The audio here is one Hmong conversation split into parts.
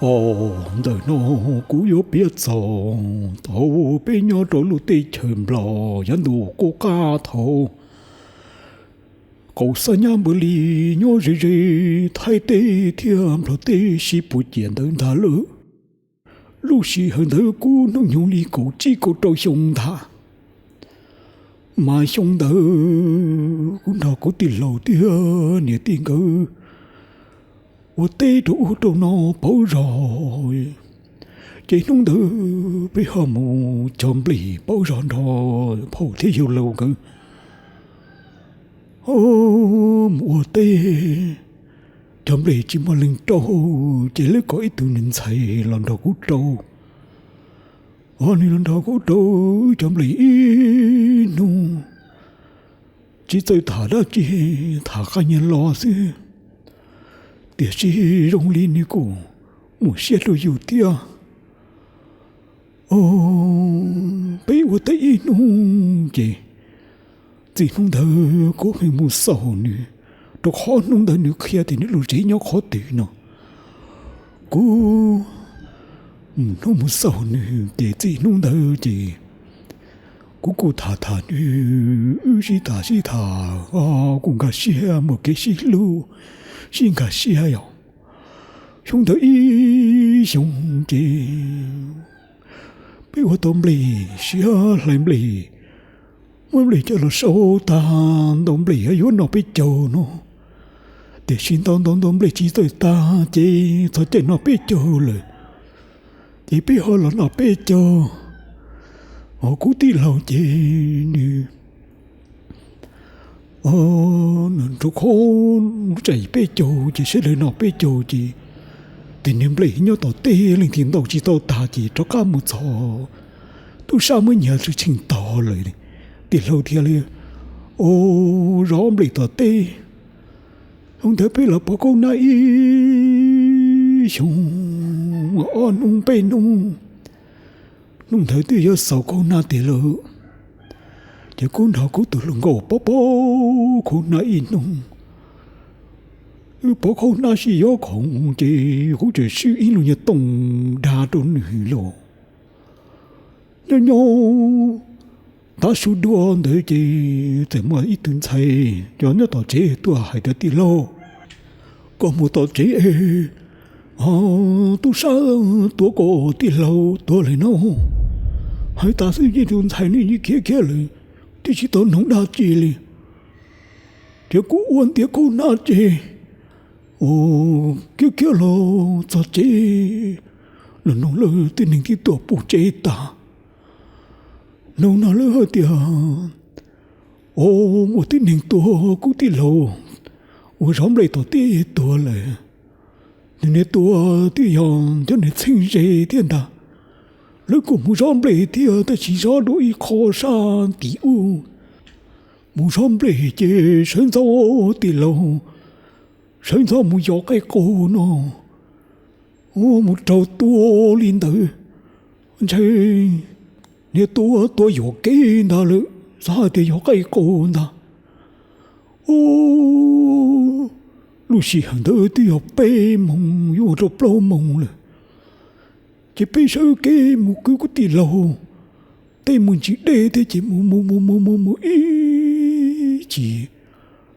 Os, ntawm no kuv yuav piav txog thaum peb nyob rau lub teb chaws Nplog yav ntuj qub qab thaum qaum xab nyab npawg li nyob ze ze Thaib teb thiab Nplog teb sib puas ciam ntawd ntag lawm. Lub sij hawm ntawd kuv hnub nyoog li kaum tsib kaum rau xyoo ntag. Mas xyoo ntawd kuv nrog kuv tij laug thiab niam tij nkawd ua teb rau ub rau no pauv zog. Ces hnub ntawd peb ho mus cog nplej pauv zog nrog phauj thiab yawg laus nkawd. Mus ua teb, cog nplej tsis muaj leej rau, ces lawv kom ib tug niag ntxhais los nrog kuv rau. Os, nws los nrog kuv rau cog nplej ib hnub, tsis txawj tham dab tsi, tham qab nyias los xwb. Tiam sis zoo li nws kuj muaj siab rau yus thiab. Os, peb ua teb ib hnub ces txij hnub ntawd kuv pheej mus xauj nws, rau qhov hnub ntawd nws qhia tias nws lub tsev nyob qhov twg no. Kuv mus hnub mus xauj nws ces txij hnub ntawd ces kuv kuj tham tham nws, wb sib tham sib tham, kuj nkag siab, muaj kev sib hlub, sib nkag siab yom. Xyoo ntawd ib xyoo ces peb ua tau nplej siav, hlais nplej, muab nplej coj los sau tag, ntau nplej yuav noj peb caug no. Tiam sis ntau ntau ntau nplej tsis txawj tag ces txog caij noj peb caug lawm, ces peb ho los noj peb caug. Ho kuv tij laug ces nws rau qhov lub caij peb caug ces sawv daws noj peb caug ces, ces niag nplej nyob tom teb leej twg ntau tsis tau tag ces rov qab mus txog tub sab muab nyiag tsheej tog lawm. Tij laug thiaj li zov nplej tom teb. Hnub ntawd peb los pov khaub hnab ib xyoo, ob hnub peb hnub, hnub ntawd twb yuav xaus khaub hnab tiag lawm. Ces kuv nrog kuv tus hluas nkauj pov pov khaub hnab ib hnub, wb pov khaub hnab sib yuav khoom ces kuv tseem swb ib lub nyuag tooj dag rau nws los. Nyob nyob tav su dua ntawd ces txawm muaj ib tug ntxhais cov nyob tom tsev tuaj hais tias, tij laug, koj mus tom tsev es tub sab tuav koj tij laug tuag lawm no. Hais tas xwb ces tus ntxhais ne yeej khiav khiav lawm, twb tsis tau noog dab tsi li. Ces kuv ua ntiav khaub hnab ces khiav khiav los txog tsev, los noog lawv tib neeg twb tuaj puag tsev tag. Noog no lawv hais tias, o, muaj tib neeg tuag, kuv tij laug uas zov nplej tom teb tuag lawm. Nws niag tuag twb yog cov niag txheeb ze thiab ntag. Lawv kuj mus zov nplej thiab tab sis zov dua ib qho sab tim ub. Mus zov nplej ces sawv ntxov tij laug, sawv ntxov mus yos qaib qaug no, mus raug tua li ntawd, ntshe niag tua tua yuam kev ntag lawm, xav hais tias yog qaib qaug ntag. Lub sij hawm ntawd twb yog peb moos yuav ua rau plaub moos lawm. Ces peb sawv kev mus kwv kuv tij laug, tej mus ntsis deb thiab ces mus mus mus mus mus mus ib chim,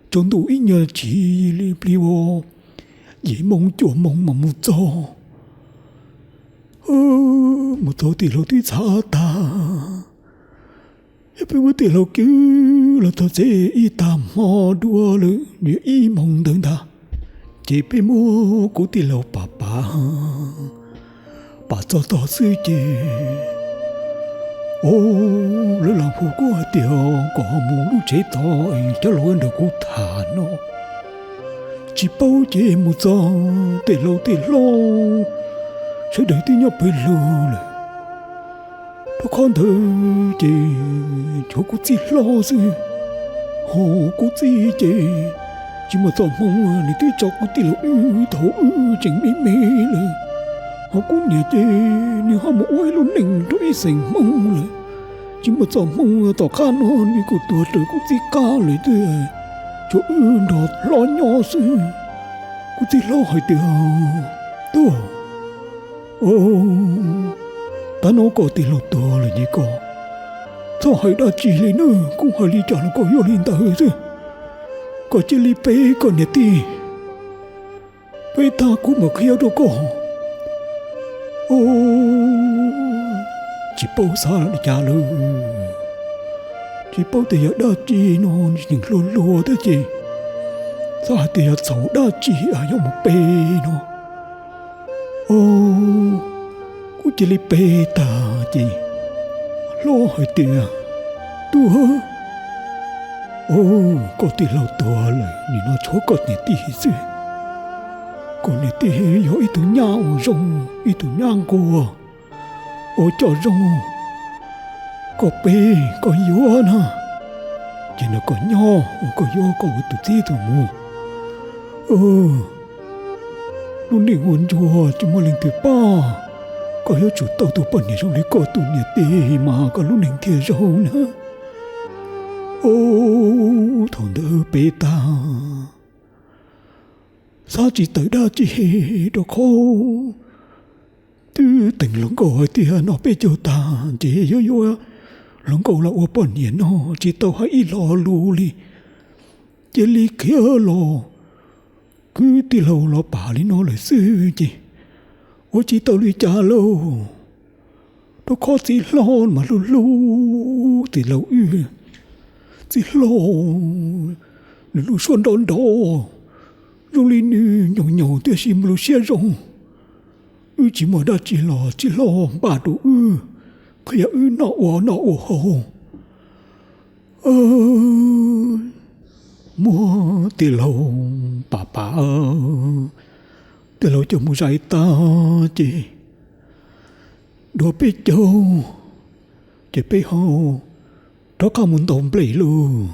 tsaus ntuj ib nyuag chim li plig ua yim moos cuaj moos mas mus txog. Mus txog tij laug twb txhav tag. Peb muab tij laug kwv los txog tsev ib tag hmo dua lawm, ib moos ntawd ntag, ces peb muab kuv tij laug pam pam, pam txog tog xwb ces, o, lawv los hu kuv hais tias kom ho mus lub tsev tod es coj los nrog kuv tham no. Tsis paub ces mus txog tej laus tej hlob sawv daws twb nyob pawg lug lawm. Rau qhov ntawd ces tshuav kuv txiv hlob xwb, ho kuv txiv ces tsis muaj txoj hmoo, nws twb tso kuv tij laug wb thaum wb tseem me me lawm. Ho kuv niam ces nws ho mus ua ib lub neej rau ib xeem Hmoob lawm, tsis muaj txoj hmoo, tom qab no nws kuj tuag raws kuv txiv qab lawm thiab, tshuav wb nrog hlob nyob xwb. Kuv txiv hlob hais tias, tuag, Au, tab no koj tij laug tuag lawm ces koj txhob hais dab tsi li nawb, kuv hais li cas los koj yuav li ntawd xwb. Koj cia li pe koj niam tij, pe tag kuv mam qhia rau koj. Au, tsis paub xav li cas lawm, tsis paub tias yog dab tsi no, tseem hluas hluas thiab ces xav hais tias yog txhaum dab tsi yog mus pe no. Au, kuv cia li pe tag ces hlob hais tias, Tub, au, koj tij laug tuag lawm, nim no tshuav koj niam tij xwb. Koj niam tij yog ib tug nyab uas zoo, ib tug nyab nquag uas coj zoo. Koj pe koj yuav na, ces nrog koj nyob uas koj yuav koj ua tus txiv tus mus. Lub neej ua ntsuag tsis muaj leej twg pab, koj yuav tsum tau tus poj niam zoo li koj tus niam tij mas koj lub neej thiaj zoo na. Au, thaum ntawd pe tag, xav tsis tawm dab tsi rau qhov twb teem hluas nkauj hais tias noj peb caug tag ces yuav yuav hluas nkauj los ua poj niam no, tsis tau hais ib lo lus li. Cia li khiav los kwv tij laug los pam li no lawm xwb ces ua tsis tau li cas lauj. Rau qhov txiv hlob mas hlub hlub tij laug wb, txiv hlob nws lub suab nrov nrov, zoo li nws nyaum nyaum tiam sis mas lub siab zoo. Wb tsis muaj dab tsi los txiv hlob npaj rau wb, qhia wb noj ua noj ua haus. Muab tij laug pam pam, tij laug coj mus zais tag ces dua peb caug, ces peb ho rov qab mus ntaus nplej lauj.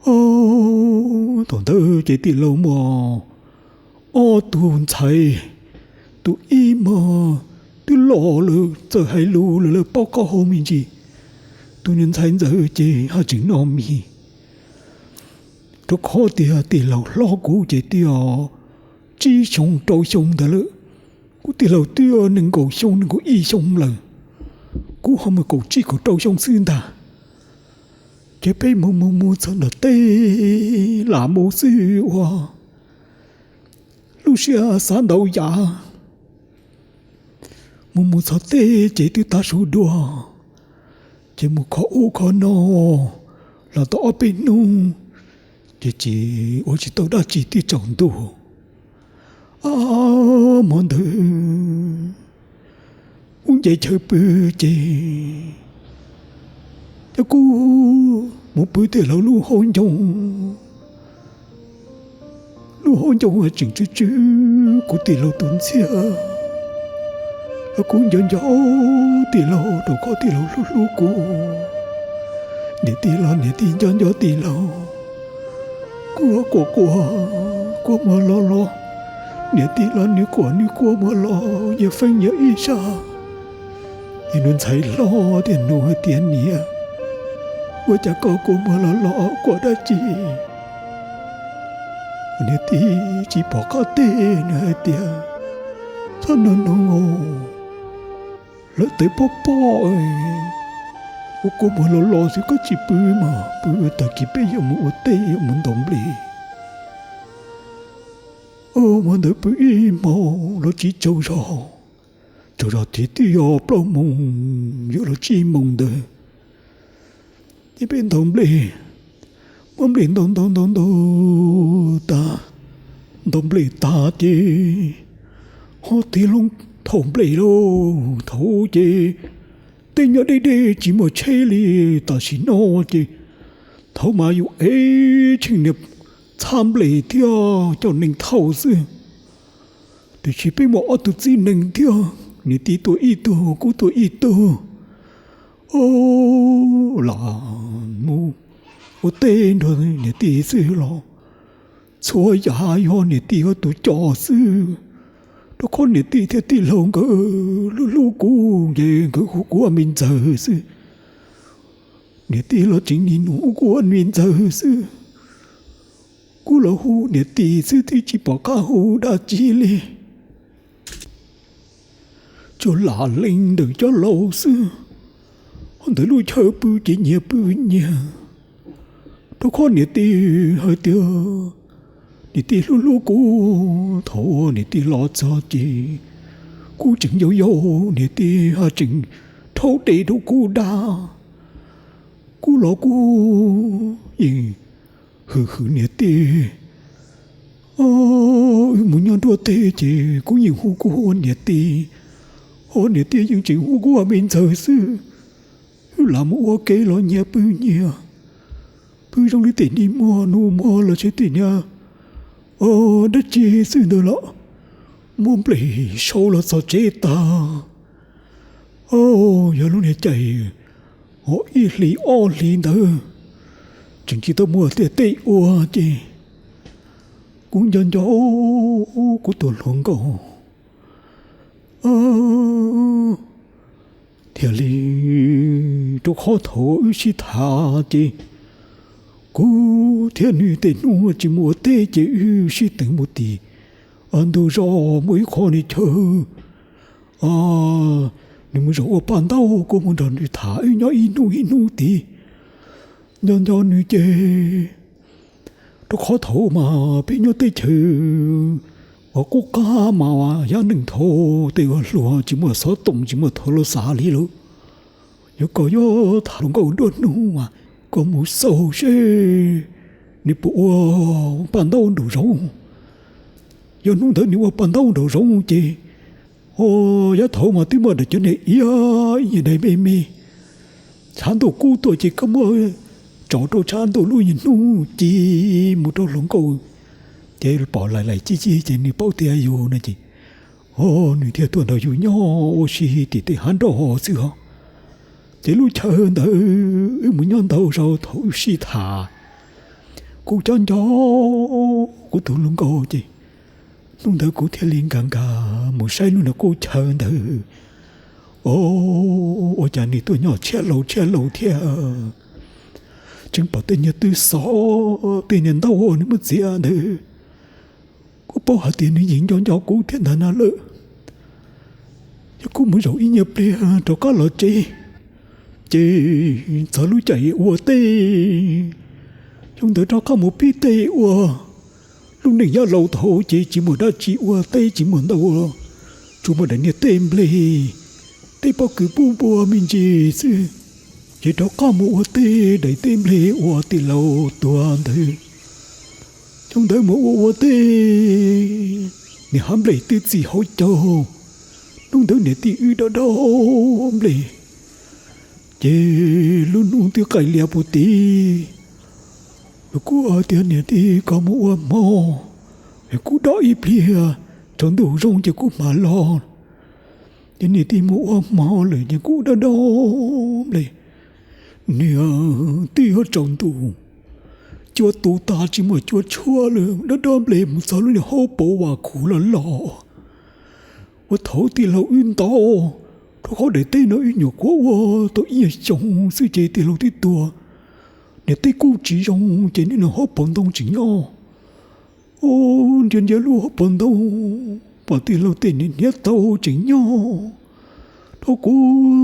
Au, thaum ntawd ces tij laug muaj ob tug ntxhais, tus ib mas twb los lawm txawj hais lus lawm, lawv paub qab hau me ntsis, tus niag ntxhais ntxawm ces ho tseem noj mis. Rau qhov tias tij laug hlob kuv ces twb yog tsib xyoo rau xyoo ntawd lawm, kuv tij laug twb yog nees nkaum xyoo nees nkaum ib xyoo lawm, kuv ho mus kaum tsib kaum rau xyoo xwb ntag. Ces peb mus mus mus txog nram teb lam mus xwb ua lub siab xav ntau yam. Mus mus txog teb ces twb tav su dua, ces mus kho ub kho no los tau ob peb hnub, ces tsis ua tsis tau dab tsi twb tsaus ntuj. Hmo ntawd kuv nce chaw pw ces cov kuv mus pw tej laus lub hauv ncoo, lub hauv ncoo tseem tsw tsw kuv tij laug tus ntxhiab. Los kuv nco nco tij laug rau qhov tij laug hlub hlub kuv. Niam tij los niam tij nco nco tij laug, kuv quaj quaj quaj muag los los. Niam tij los nws quaj nws quaj muag los, yawg feeb yawg ib sab. Ces nws ntxhais hlob thiaj nug hais tias, Niam, ua cas koj quaj muag los los quaj dab tsi? Niam tij tsis pom qab teb, nws hais tias, Txhob nug nug, lawv tawv pob pob, ua quaj muag los los xwb, koj tsis pw mas pw, tag kis peb yuav mus ua teb yuav mus ntaus nplej. Hmo ntawd pw ib hmos los tsis tsaug zog, tsaug zog ces twb yog plaub moos yuav luag tsib moos ntawd. Ces peb ntaus nplej, muab nplej ntaus ntaus ntaus ntaus tas, ntaus nplej tas ces ho tig loo thauj nplej lauj. Thaum ces tej nyob deb deb tsis muaj tsheb li tam sim no ces thaum mas yus ev tsheej niag txhab nplej thiab coj neeg thauj xwb. Tiam sis peb muaj ob tug txiv neeg thiab, niam tij tuaj ib tug kuv tuaj ib tug, lam mus ua teb nrog niam tij xwb los txhua yam yog niam tij ua tus coj xwb. Rau qhov niam tij thiab tij laug nkawd hlub hlub kuv ces nkawd hu kuv ua me ntxawg xwb. Niam tij los tseem nim nus hu kuv ua me ntxawg xwb. Kuv los hu niam tij xwb twb tsis pom qab hu dab tsi li. yuav lam lees ntawm cov laus xwb. Ntawm lub chaw pw ces nyias pw nyias, rau qhov niam tij hais tias niam tij hlub hlub kuv. Thaum uas niam tij los txog ces kuv tseem yau yau, niam tij ho tseem rhaub dej rau kuv da. Kuv los kuv yeej hwm hwm niam tij. Wb mus nyob nruab teb ces kuv yeej hu kuv ua niam tij, ho niam tij yeej tseem hu kuv ua me ntxawg xwb. Wb lam mus ua ke los nyias pw nyias, pw zoo li tej niag muag nus muag los sis tej niag dab tsi xwb ntawd los muab nplej sau los txog tsev tag. Yog lub niag caij ho ib hlis ob hlis ntawd tseem tsis tau muaj tej tej ua ces kuv nco nco kuv tus hluas nkauj thiaj li, rau qhov thaum wb sib tham ces kuv thiab nws tej hnub tsis mus ua teb ces wb sib teem mus tim ntug zos muaj ib qho niag chaw, nws mus zaum ua paj ntaub, kuv mus nrog nws tham wb nyob ib hnub ib hnub tid. Nco nco nws ces rau qhov thaum mas peb nyob teb chaws uas qub qab mas yog neeg thaum tej uas hluas tsis muaj xov tooj tsis muaj thau los xav li lawm. Yog koj yuav tham hluas nkauj nruab hnub mas koj mus xauj seb nws puas ua paj ntaub nraum zoov. Yog hnub ntawd nws ua paj ntaub nraum zoov ces, o, yav thaum mas twb muaj daim cov niag iab ib yam daim me me tshav ntuj kub tuaj ces koj muab tso rau tshav ntuj lub niag hnub ci mus rau hluas nkauj ces pom laim laim cig cig ces nws paub tias yus no ces, o, nws thiaj tuaj nrog yus nyob ua si tim tej hav nroj xwb ho. Ces lub chaw ntawd wb mus nyob ntau zaus thaum wb sib tham, kuv cov nco kuv tus hluas nkauj ces hnub ntawd kuv thiaj li nkag nkag mus saib lub niag qub chaw ntawd. O, ua cas nws tuaj nyob tshiab laus tshiab laus thiab. Tseem pom tej niag tw xov, tej niag ntaub uas nws muab txiav ntawd. Kuv paub hais tias nws yeej nco nco kuv thiab ntag na lawm. Yog kuv mus zaum ib nyuag pliag rov qab los tsev, ces txog lub caij ua teb, xyoo ntawd rov qab mus pib teb ua. Lub neej yav laus thaum ces tsis muaj dab tsi ua teb tsis muaj ntau, tsuas muaj daim niag teb nplej, teb pob kws pub npua me ntsis xwb. Ces rov qab mus ua teb daim teb nplej uas tij laug tuag ntawd. Xyoo ntawd mus ua ua teb, niag hav nplej twb txi hauv caug. Hnub ntawd niam tij wb dob dob nplej, ces lub hnub twb qaij lias puag tid. Kuv tias niam tij, koj mus ua hmo, kuv dob ib pliag, tsaus ntuj zoo ces kuv mam los. Ces niam tij mus ua hmo lawm ces kuv dob dob nplej. Niag twb yuav tsaus ntuj, cua tu tas tsis muaj cua tshuab lawm, dob dob nplej mus txog lub niag hauv paus vas khuv los los. Ua thaum tij laug wb ntau, rau qhov daim teb no wb nyuam qhuav ua tau ib nyuag xyoo xwb ces tij laug twb tuag. Niag teb kuj tsis zoo ces niag hauv paus ntoo tseem nyob. Nrias nrias lub hauv paus ntoo, pom tij laug tej niag hniav taub tseem nyob. Rau kuv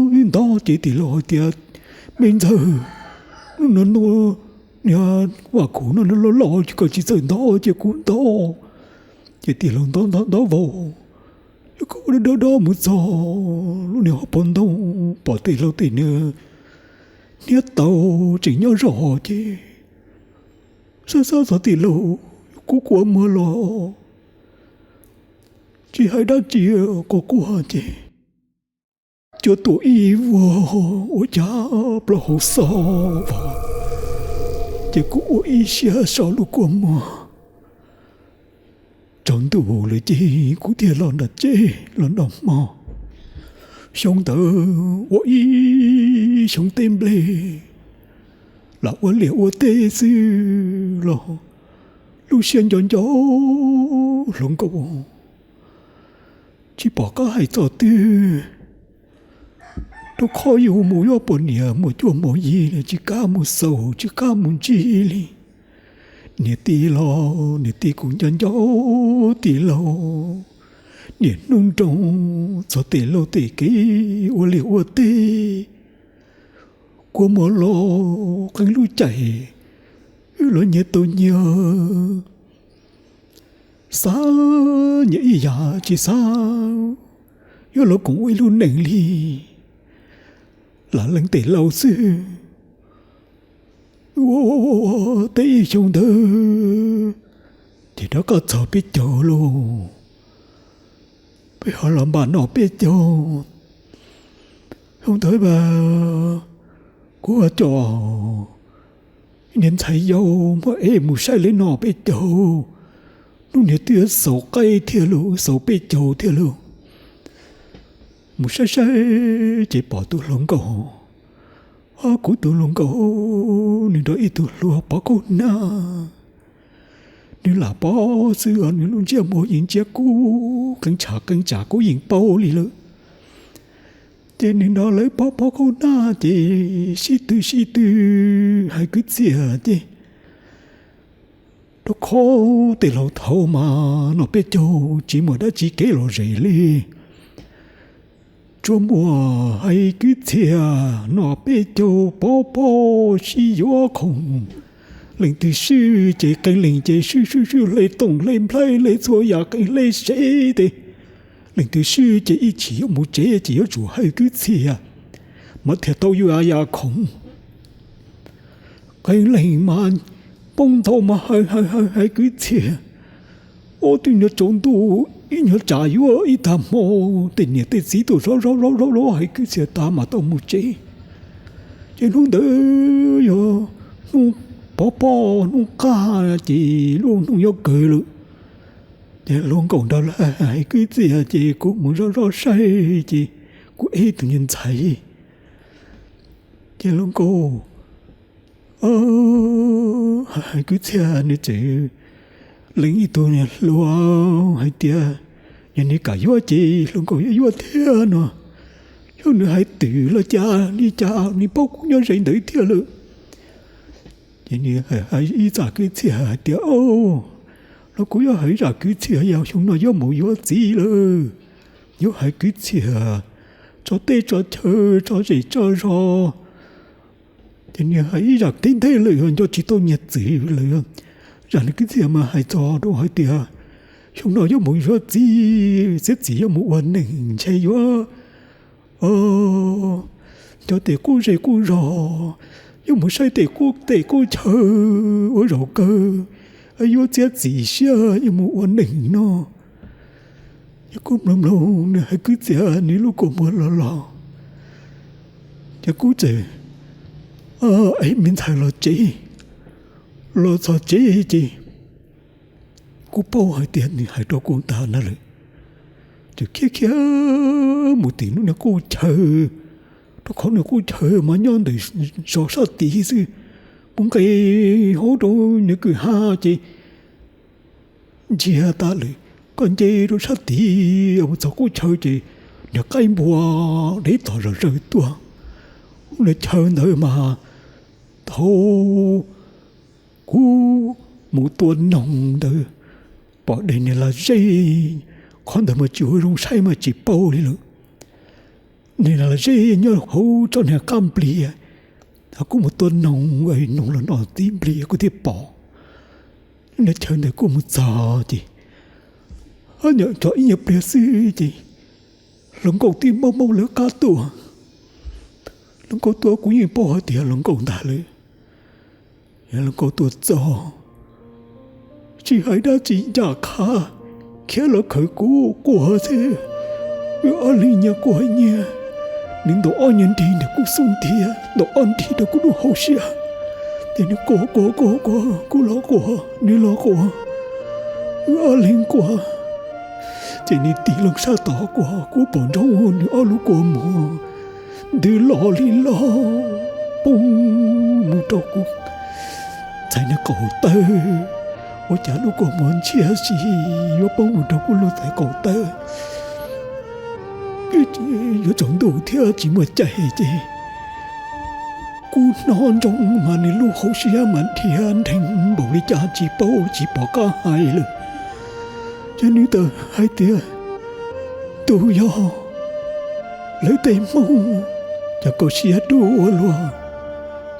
wb ntau ces tij laug hais tias, me ntxawg, hnub no niag vas khuv no loj loj ces koj tsis txawj ntau ces kuv ntau. Ces tij laug ntau ntau ntau vau, kuv dob dob mus txog lub niag hauv paus ntoo, pom tij laug tej niag hniav taub tseem nyob zog ces xav xav txog tij laug, kuv kua muag los tsis hais dab tsi, quaj quaj ces cua tuam ib vuag ua cas plaub hau xob vog, ces kuv ua ib siab so lub kua muag. Tsaus ntuj lawm ces kuv thiaj los nram tsev los noj hmo. Xyoo ntawd ua ib xyoo teb nplej, lam ua liaj ua teb xwb los lub siab nco nco hluas nkauj, tsis pom qab hais txoj twg. Rau qhov yus mus yuav poj niam muaj cuab muaj yig, tsis kam mus xaus tsis kam mus ntsib li. Niam tij los niam tij kuj nco nco tij laug, Niaj hnub nroo txog tej laug tej kev ua liaj ua teb, kua muag los qee lub caij, wb los nyias tau nyias, xav nyias ib yam tsis xav yuav los koom ua ib lub neej li. Lam lees tej laus xwb, ua ua ua teb ib xyoo ntawd ces rov qab txog peb caug lauj, peb ho los npaj noj peb caug. Xyoo ntawd mas kuv coj niag ntxhais yau muab ev mus saib lawv noj peb caug, hnub niag twb xaus qaib thiab lauj, xaus peb caug thiab lauj. Mus saib saib ces pom tus hluas nkauj, o kuv tus hluas nkauj, nws nrog ib tug hluas pov qaub hnab. Nws lam pov xwb os, nws lub ntsiab muag yeej ntsia kub qee tshav qee tsam kub yeej paub li lawm. Ces nws nrog lawv pov pov qaub hnab ces sib tw sib tw hais kwv txhiaj ces rau qhov tej laus thaud mas noj peb caug tsis muaj dab tsi kev lom zem li. Tsuas muaj hais kwv txhiaj noj peb caug pov pob sib yuav khoom. Leej twg swb ces qee leej ces swb swb swb hle tooj hle nplhaib hle txhua yam qee hle sev tes. Leej twg swb ces ib chim yuav mus tsev ces yuav tsum hais kwv txhiaj mas thiaj tau yuav ya khoom. Qee leej mas poob ntxhov mas hais hais hais hais kwv txhiaj. Ua tib nyuag tsaus ntuj ib nyuag tsam yuav ib tag hmo, tej niam tej txiv tuaj zov zov zov zov zov hais kwv txhiaj tas mas tau mus tsev. Ces hnub ntawd yog hnub pov pob hnub qab ces lub hnub yuav kawg lawm. Ces hluas nkauj nrog lawv hais kwv txhiaj ces kuv mus zov zov saib ces kuv ev tus niag ntxhais. Ces hluas nkauj hais kwv txhiaj nws txawm lees ib tug niag hluas hais tias yog nws kam yuav ces hluas nkauj yuav yuav thiab no. Xyov nws hais twm los cas li cas nws paub kuv nyob ze ntawd thiab lawm. Ces nws hais ib zaj kwv txhiaj hais tias, o, los kuv yuav hais zaj kwv txhiaj yog xyoo no yuav mus yuav txiv lawm, yuav hais kwv txhiaj tso teb tso chaw tso zej tso zos. Ces nws hais ib zaj teb nteb lawm nco tsis tau nyias txwm lawm. Zaj nws kwv txhiaj mas hais txog rau hais tias xyoo no yuav mus yuav txiv, txiav txim yuav mus ua neej ntshe yuav cov tej qub zej qub zos, yuav mus saib tej qub tej qub chaw ua zaum kawg, yuav txiav txim siab yuav mus ua neej no. Ces kuv mloog mloog nws hais kwv txhiaj nws lub kua muag los los, ces kuv txawm ev me ntxhais los tsev. Los txog tsev ces kuv paub hais tias nws hais rau kuv ntag na lawm. Ces khiav khiav mus tim lub niag qub chaw, rau qhov niag qub chaw mas nyob ntawm zos sab tid xwb. Mus nqes hauv rau nws kwj ha ces ntsiag tas lawm, koj nce rau sab tid mus txog qub chaw ces niag qaib npua deb tog zom zaws tuaj. Lub niag chaw ntawd mas thaum kuv mus tua noog ntawd pom dej niag lag zeb, qhov ntawd mas tsis ua zoo saib mas tsis paub li lawm. Niag lag zeb nyob hauv tsob niag qab nplig, kuv mus tua noog, noog los noj tib nplig kuv thiaj pom. Lub niag chaw ntawd kuv mus txog ces nyob tso ib nyuag pliag xwb ces hluas nkauj tib maub maub lawv qab tuaj. Hluas nkauj tuaj kuv yeej paub hais tias hluas nkauj ntag lawm. Hluas nkauj tuaj txog, tsis hais dab tsi ncaj qha, khiav los khawm kuv quaj xwb. Wb ob leeg nyias quaj nyias, nws ntaus ob nyuag nrig ntawm kuv xub ntiag, ntaus ob nrig rau kuv lub hauv siab. Ces nws quaj quaj quaj quaj, kuv los quaj nws los quaj, wb ob leeg quaj. Ces nws tig loo sab tod quaj, kuv pom nrov nws ob lub kua muag ntws los li los poob mus rau kuv ntxhais niag qaum tawb. Ua cas lub kua muag ntshiab si yuav poob mus rau kuv lub ntxhais qaum tawb. Yuav tsaus ntuj thiab tsis muaj caij ces kuv hnov nrov mas nws lub hauv siab mas dhia nrheev npaum li cas tsis paub tsis pom qab hais lawm. Ces nws txawm hais tias, Tus yog lawv tej Hmoob cov koj siab dub ua luaj,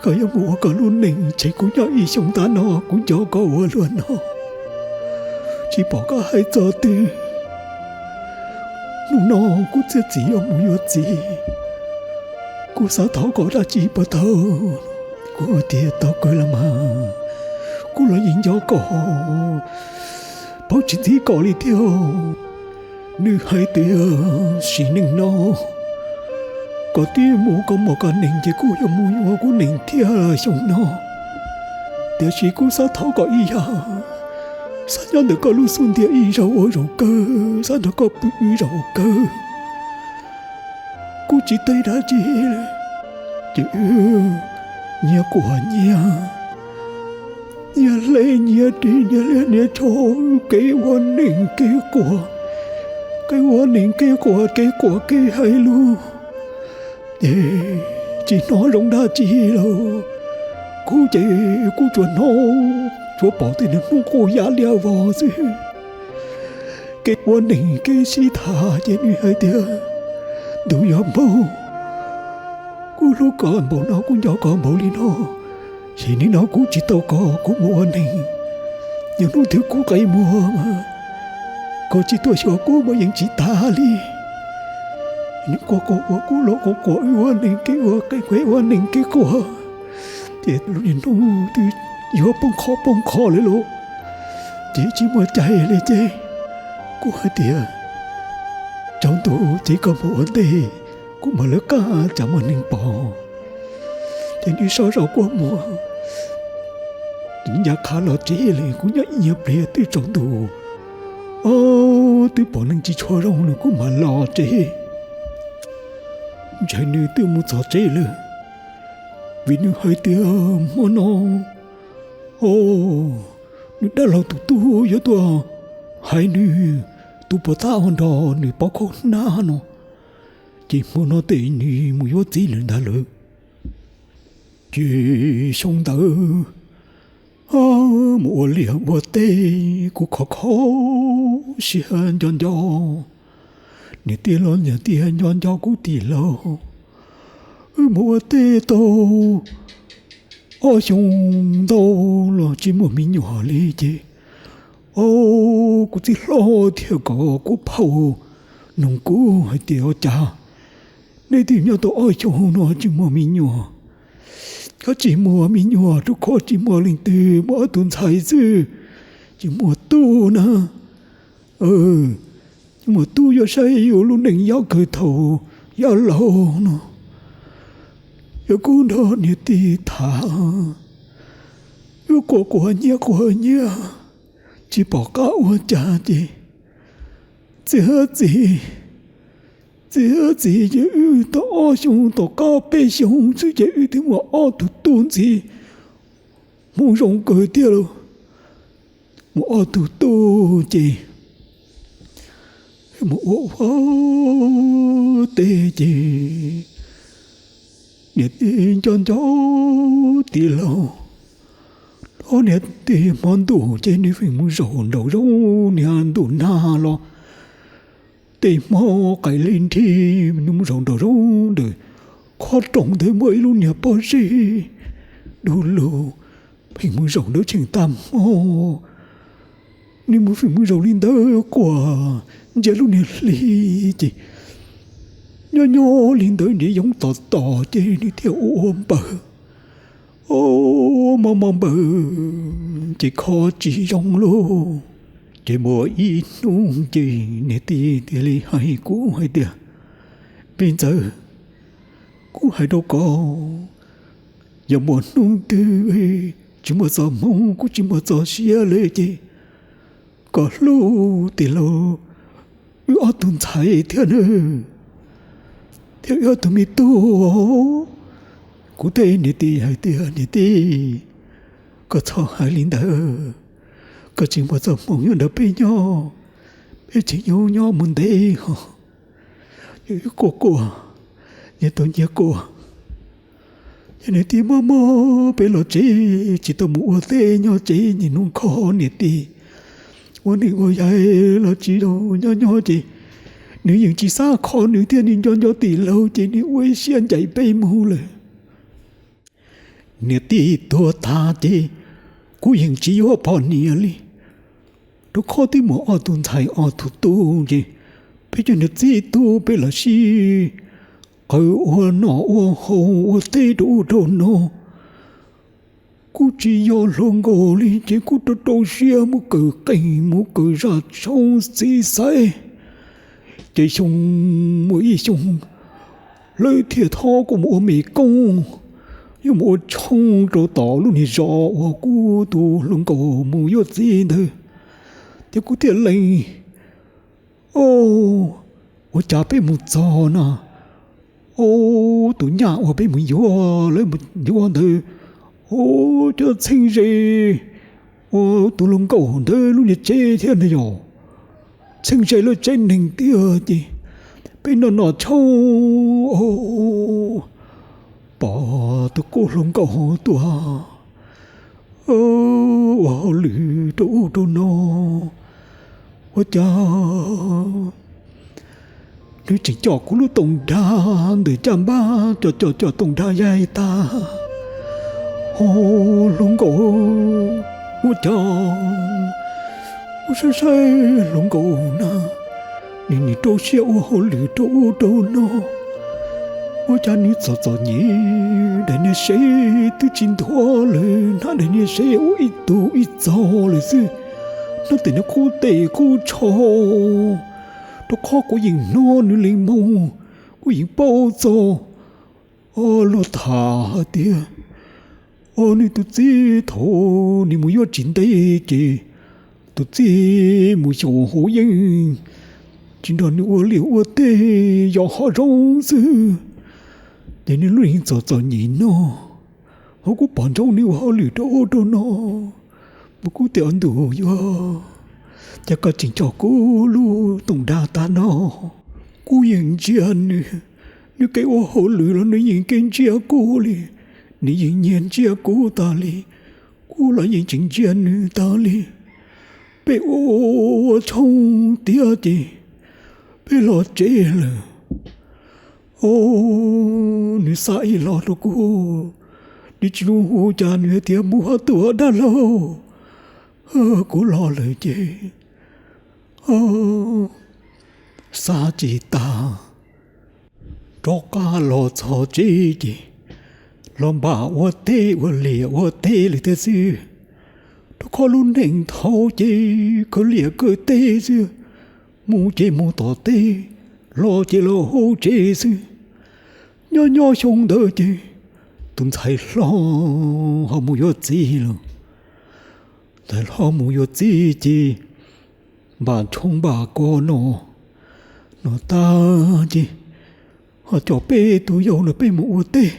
koj yuav mus ua koj lub neej, ces kuv nyob ib xyoo tas no kuv nco koj ua luaj no, tsis pom koj hais txog twg. Hnub no kuv txiav txim yuav mus yuav txiv, kuv xav thov koj dab tsi puas tau? Kuv tias tau kawg los mas, kuv los yeej nco koj, paub tsis ntxib koj li thiab. Nws hais tias sim neej no koj twb mus koj muaj koj neeg ces kuv yuav mus yuav kuv neeg thiab xyoo no, tiam sis kuv xav thov koj ib yam, xav nyob ntawm koj lub xub ntiag ib zaug ua zaum kawg, xav nrog koj pw ib zaug kawg. Kuv tsis teb dab tsi, ces wb nyias quaj nyias, nyias hle nyias ris, nyias hle nyias tsho, kev ua neej kev quaj, kev ua neej kev quaj, kev quaj kev hais lus, ces tsis hnov zoo dab tsi lauj. Kuv ces kuv tsuas hnov, tsuas pom tej niag hnub quaj ya liab vog xwb. Kev ua neeg kev sib tham ces nws hais tias, ntuj yog npaug, kuv hlub koj npaum no, kuv nco koj npaum li no, sim neej no kuv tsis tau koj kuv mus ua neeg, yog hnub twg kuv qe muag, koj tsis tuaj xyuas kuv mas yeej tsis tas li. Nws quaj quaj ua kuv los quaj quaj, wb ua neeg kev ua, kev ua neeg kev quaj, ces lub niag hnub twb yuav poob qho poob qho lawm lauj, ces tsis muaj cai li ces kuv hais tias, tsaus ntuj ces koj mus ua ntej, kuv mam lawv qab tsam muaj neeg pom. Ces nws sawv zog quaj muag, nws ncaj qha los tsev lawm, kuv nyob ib nyuag pliag twb tsaus ntuj, o, twb pom neeg tsis tshua zoo no kuv mam los tsev. Ntshai nws twb mus txog tsev lawm, vim nws hais tias hmo no, o, nws dab laug tus tub yuav tuaj hais nws tus puas tab ua nrog nws pov khaub hnab no, ces hmo no ces nws mus yuav txiv lawm ntag lawm. Ces xyoo ntawd mus ua liaj ua teb, kuv khov kho siab nco nco, niam tij los niam tij nco nco kuv tij laug. Wb mus ua teb tau ob xyoo ntau los tsis muaj me nyuam li ces, o, kuv txiv hlob thiaj kom kuv phauj nug kuv hais tias, ua cas nej twb nyob tau ob xyoo no tsis muaj me nyuam, koj tsis muaj me nyuam rau qhov tsis muaj leej twg, muaj ob tug ntxhais xwb, tsis muaj tub na. Tsis muaj tub yuav saib yus lub neej yob kawg thaum yob laus no. Yog kuv nrog niam tij tham, wb quaj quaj nyiav quaj nyiav, tsis pom qab ua cas ces txiav txim, txiav txim ces wb tau ob xyoo tom qab peb xyoo xwb ces wb twb muaj ob tug tub ntxiv, hmoov zoo kawg tiag lauj. Muaj ob tug tub ces mus ua ua teb ces niam tij nco nco tij laug. Ob niam tij hmo ntuj ces nws feem mus zaum nraum zoov niag ntuj nag los, tej hmo qaim li nrig nws mus zaum nraum zoov ntawm qhov rooj ntawd muaj ib lub niag pob zeb du lug, feem mus zaum ntawd tsheej tag hmo. Nws mus feem mus zaum li ntawd quaj ntsia lub niag hli ces nyob nyob li ntawd nws yoov tos tos ces nws thiaj ua ua npaws, o, mob mob npaws ces kho tsis zoo lauj. Ces muaj ib hnub ces niam tij thiaj li hais kuv hais tias, me ntxawg, kuv hais rau koj, yog muaj hnub twg tsis muaj txoj hmoo kuv tsis muaj txoj sia li ces koj hlub tij laug wb ob tug ntxhais thiab nawb, thiab wb ob tug me tub. Kuv teb niam tij hais tias, niam tij, koj txhob hais li ntawd, koj tsis muaj txoj hmoo nyob nrog peb nyob, peb tseem nyob nyob mus ntev ho, yog wb quaj quaj, nyias tau nyias quaj. Yog niam tij mob mob peb los tsev tsis tau mus ua teb nyob tsev niaj hnub kho niam tij ua neej ua yaig los tsis zoo nyob nyob ces Nws yeej tsis xav kho nws thiab, nws nco nco tij laug ces nws ua ib siab ncaim peb mus lawm. Niam tij tuag tag ces kuv yeej tsis yuav poj niam li, rau qhov twb muaj ob tug ntxhais ob tug tub ces peb cov niag txiv tub peb los sib qawm ua noj ua haus ua teb rau ub rau no. Kuv tsis yog hluas nkauj li ces kuv rau rau siab mus kawm qeej mus kawm zaj tshoob txiv xaiv, ces xyoo muaj ib xyoo lawv thiaj thov kuv mus ua mej koob, yuav mus ua tshoob rau tom lub niag zos uas kuv tus hluas nkauj mus yuav txiv ntawd. Ces kuv thiaj lees, o, ua cas peb mus txog no, o, tus nyaj uas peb mus yuav, lawv mus yuav ntawd, o, cov txheeb ze ua tus hluas nkauj ntawd lub niag tsev thiab na yog txheeb ze lawv tsev neeg tiag ces peb noj noj tshoob, o, pom tus kuv hluas nkauj tuaj ua hauj lwm rau ub rau no, ua cas nws tseem coj kuv lub tooj dag ntawm caj npab, coj coj coj tooj dag yaig tag. O, hluas nkauj, ua cas kuv saib saib hluas nkauj na, nws nim rau siab ua hauj lwm rau ub rau no, ua cas nws txom txom nyem, daim niag sev twb tsis nthuav lawm, hnab daim niag sev ua ib tug ib txog lawm xwb, hnab tim nws qub teb qub tsho, rau qhov kuv yeej hnov nws lees moog, kuv yeej paub txog, o, luag tham hais tias, o, nws tus txiv thaum nws mus yuav tsis ntev ces tus txiv mus xyaum hauv yeeb, tsis nrog nws ua liaj ua teb, yos hom zoov xwb, ces nws lub neej txom txom nyem no. Ho kuv pom ntsoov nws ua hauj lwm rau ub rau no, mas kuv tias, o ntuj, yuav cas koj tseem coj kuv lub tooj dag tag no. Kuv yeej ntsia nws, nws kev ua hauj lwm los nws yeej kev ntsia kuv li, nws yeej nyiag ntsia kuv tag li, kuv los yeej tseem ntsia nws tag li. Peb ua ua tshoob tiav ces peb los tsev lawm. O, nws xa ib lo rau kuv, nws tsis hu cas, nws hais tias, mus ho tuaj dab laug, kuv los lawm ces xa tsis tas, rov qab los txog tsev ces los npam ua teb ua liaj ua teb li thiab xwb. Rau qhov lub neej thaud ces kawg liaj kawg teb xwb, mus ces mus tom teb, los ces los hauv tsev xwb. Nyob nyob xyoo ntawd ces tus ntxhais hlob ho mus yuav txiv lawm. Ntxhais hlob mus yuav txiv ces npam tshoob npam kos no, no tag ces ho coj peb tus yau no peb mus ua teb.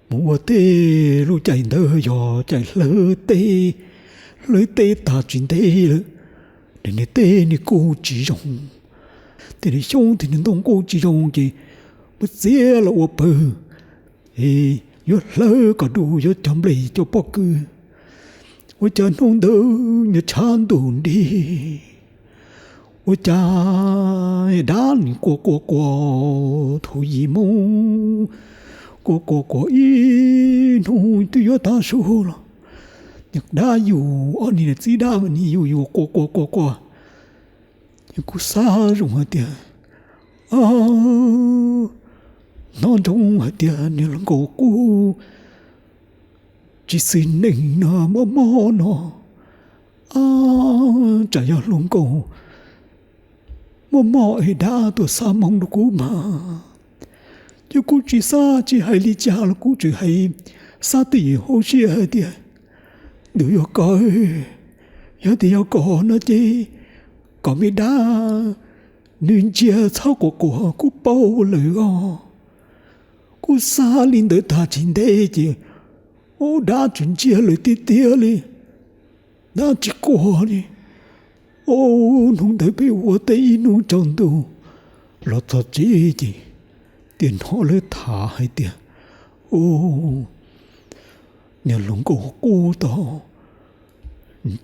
Mus ua teb lub caij ntawd yog caij hlawv teb, hlawv teb tag tsis ntev lawm, niag teb nws kuj tsis zoo, tej niag xyoob tej niag ntoo kuj tsis zoo ces muab txiav los ua pawg, yuav hlawv kom du yuav cog nplej cog pob kws. Ua cas hnub ntawd nyob tshav ntuj nrig, ua cas dab nws quaj quaj quaj thaum yim moo, quaj quaj quaj ib hnub twb yuav tav su los, dab yus ob niag txiv dab mas nws yus yus quaj quaj quaj quaj. Kuv xav zoo hais tias, hnov ntsoov hais tias niag hluas nkauj qub tsis xws neeg no mob mob no, tsam yog hluas nkauj mob mob es dab tuaj xa moo rau kuv mas. Ces kuv tsis xav tsis hais li cas los kuv tseem hais xav twj ywm hauv siab hais tias, ntuj yuav koj, yog tias yog koj no ces kom me dab nws ntsia txhob quaj quaj, kuv paub lawm os. Kuv xav li ntawd tag tsis ntev ces, o, dab tsis ntsia lawm tiag tiag li, dab tsis quaj li. O, hnub ntawd peb ua teb ib hnub tsaus ntuj los txog tsev ces thiaj hnov lawv tham hais tias, o, niag hluas nkauj qub tod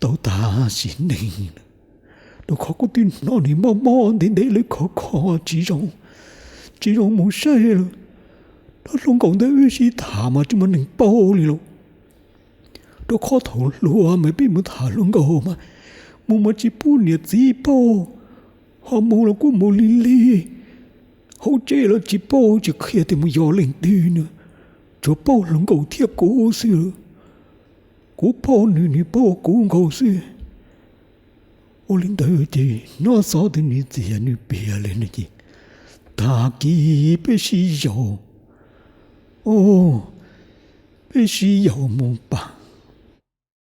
tau tag sim neej, Rau qhov kuv twb hnov nws mob mob ntev ntev lawm khov kho tsis zoo, tsis zoo mus saib lawm. Rau hluas nkauj ntawd wb sib tham mas tsis muaj neeg paub li lauj. Rau qhov thaum hluas mas peb mus tham hluas nkauj mas mus mas tsis pub niam txiv paub, ho mus los kuj mus lig lig, hauv tsev los tsis paub tsis qhia tias mus yos leej twg na, tsuas paub hluas nkauj thiab kuv xwb. Kuv paub nws, nws paub kuv nkaus xwb. Ua li ntawd ces hnov xov twg nws txiv nws piav li no ces tag kis peb sib yaum, o, peb sib yaum mus pam.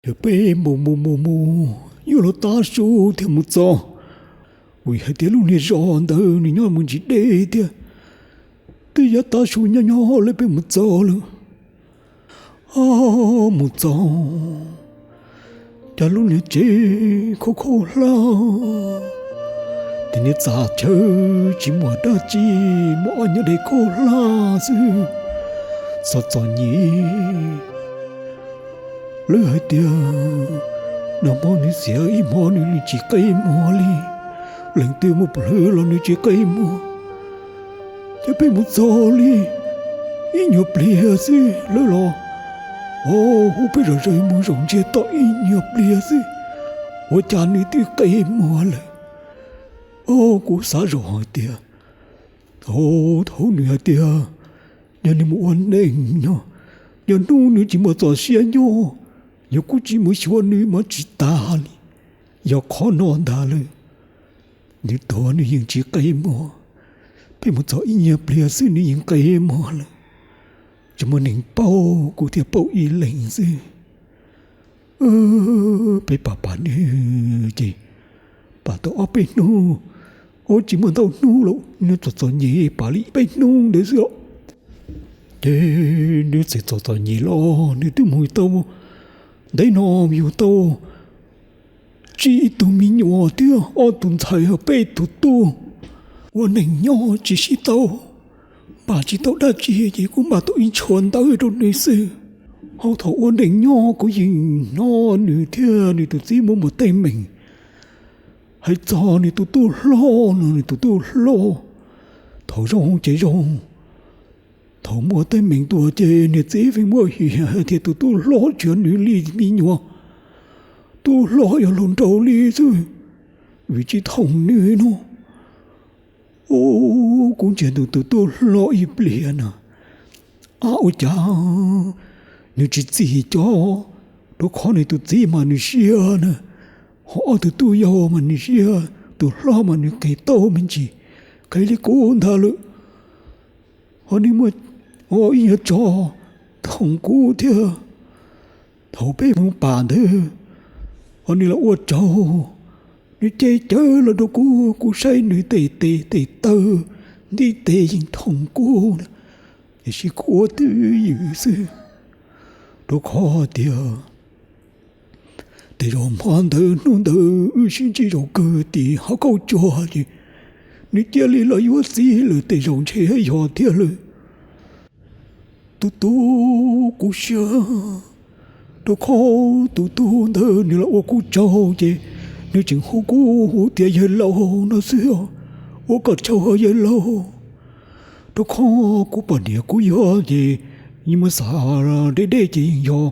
Yog peb mus mus mus mus yuav luag tav su thiaj mus txog, vim hais tias lub niag zos ntawd nws nyob mus ntsis deb thiab, twb yuav tav su nyob nyob lawm peb mus txog lawm. O, mus txog cas lub niag tsev khaub khaub hlab, ces niag txaj chaw tsis muaj dab tsi, muaj ob nyuag dej khaub hlab xwb, txom txom nyem. Lawv hais tias nag hmo nws xiam ib hmo nws tsis qe muag li, leej twg muaj plhws los nws tsis qe muag. Ces peb mus txog li ib nyuag pliag xwb lawv los, o, hu peb zom zaws mus zaum ntsiag to ib nyuag pliag xwb, ua cas nws twb qe muag lawm. O, kuv xav zoj hais tias, thaum, thaum nws hais tias yog nws mus ua neej nyob, yog hnub nws tsis muaj txoj sia nyob, yog kuv tsis mus xyuas nws mas tsis tas li. Yog qhov no ntag lawm, nws tuag nws yeej tsis qe muag. Peb mus txog ib nyuag pliag xwb nws yeej qe muag lawm. Tsis muaj neeg paub, kuv thiaj paub ib leeg xwb. Peb pam pam nws ces pam tau ob peb hnub, ua tsis muaj ntau hnub lawm, nws txom txom nyem pam li peb hnub ntawd xwb os. Ces nws txawm txom txom nyem los nws twb mus tau ntev no, yug tau tsib tug me nyuam thiab ob tug ntxhais, peb tug tub. Ua neej nyob tsis sib tau, npaj tsis tau dab tsi ces kuv npaj tau ib tshuab ntawv rau nws xwb. Ho thaum ua neej nyob kuv yeej hnov nws thiab nws tus txiv muaj muaj teeb meem, hais txog nws tus tub hlob no, nws tus tub hlob thaum zoo ces zoo, thaum muaj teeb meem tuaj ces niam txiv yeej muab hais tias tus tub hlob tsis yog nws li me nyuam, tub hlob yog luag nraug li xwb, vim tsis thooj nws no. Ub, kuv ntsia nws tus tub hlob ib pliag na, ab, ua cas nws tsis txim cov, rau qhov nws tus txiv mas nws siab na, ho ob tug tub yau mas nws siab, tus hlob mas nws qis tau me ntsis, qis li kuv ntag lawm. Ho nws muaj ib nyuag tsov thooj kuv thiab. Thaum peb mus pam ntawd, ho nws los ua tsaug, nws ce cawv los rau kuv, kuv saib nws tej tes tej taw, ntiv tes yeej thooj kuv, tiam sis kuv ua twj ywm xwb. Rau qhov tias tej zaum hmo ntawd hnub ntawd wb sib ntsib zaum kawg tim hav kauj tsuag ces nws cia li los yuav txiv lawm, tej zaum ntshe yog thiab lawm. Tus tub kuv siab, rau qhov tus tub ntawd nws los ua kuv tsaug ces nws tseem hu kuv hu tias yawg laus no xwb, ua koj tsaug yawg laus. Rau qhov kuv poj niam kuv yog ces yeej muaj xav deb deb ces yeej yog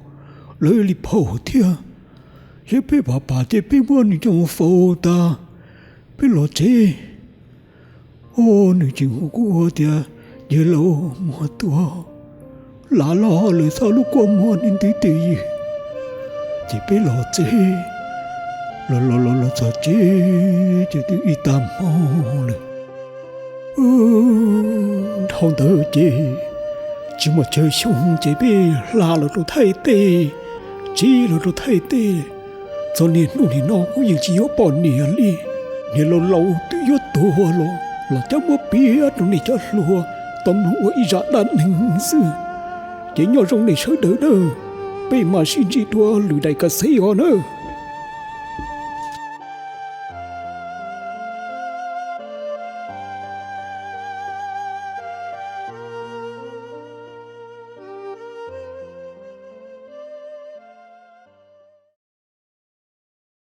lawv li phaum thiab. Thiab peb pam pam ces peb muab nws coj faus tas, peb los tsev. Ub, nws tseem hu kuv tias yawg laus muag tuag, lam los lawm txhob lub kua muag ni ntiv twj ywm. Ces peb los tsev, los los los los txog tsev ces twb ib tag hmo lawm. Dhau ntawd ces tsis muaj chaw xyoo ces peb hla los rau Thaib teb, tsiv los rau Thaib teb. Txog niaj hnub nim no kuv yeej tsis yuav poj niam li. Niag laus laus twb yuav tuag los los coj muab piav rau nej cov hluas tau mloog ua ib zaj dab neeg xwb. Ces nyob zoo nej sawv daws nawb, peb mam sib ntsib dua lwm daim ka xev os nawb.